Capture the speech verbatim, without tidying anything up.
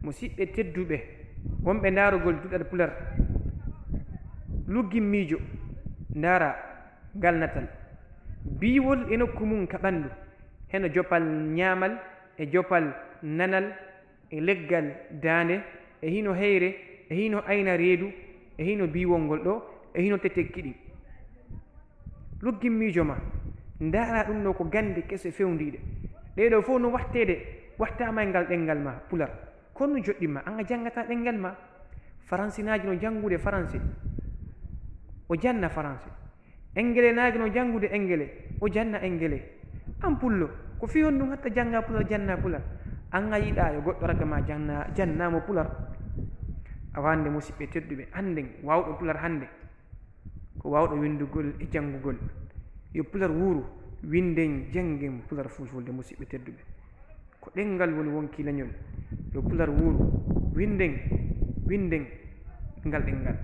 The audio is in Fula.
Musiɓɓe tedduɓe wonɓe ndaarugol duɗal pular, luggin miijo ndaara ngal natal. Biiwol e nokku mum ka ɓanndu, heno jopal ñaamal e jopal nanal e leggal daande e hino heyre e hino ayna reedu e hino biiwol ngol ɗo e hino tetekki ɗin. Luggin miijo ma, ndaara ɗum ɗo ko gannde kese fewndiiɗe. Ɗee ɗoo fof no waɗteede, waɗtaama e ngal ɗenngal ma pular. Kono joɗɗin ma, an a janngataa ɗenngal ma. Faransinaajo no janngude faranse, o janna faranse. Engelenaajo no janngude engele, o janna engele. An pullo, ko fii honɗum hatta jannga pular, janna pular? An a yiɗaa yo goɗɗo raka ma janna, janna mo pular. Awa hannde musiɓɓe tedduɓe, annden waawɗo pular hannde, ko waawɗo winndugol e janngugol. Yo pular wuuru, winnden, janngen pular fulfulde, musiɓɓe tedduɓe. Ko ɗenngal woni wonkii leñol. Yo pular wuuru, winnden, winnden ngal ɗenngal.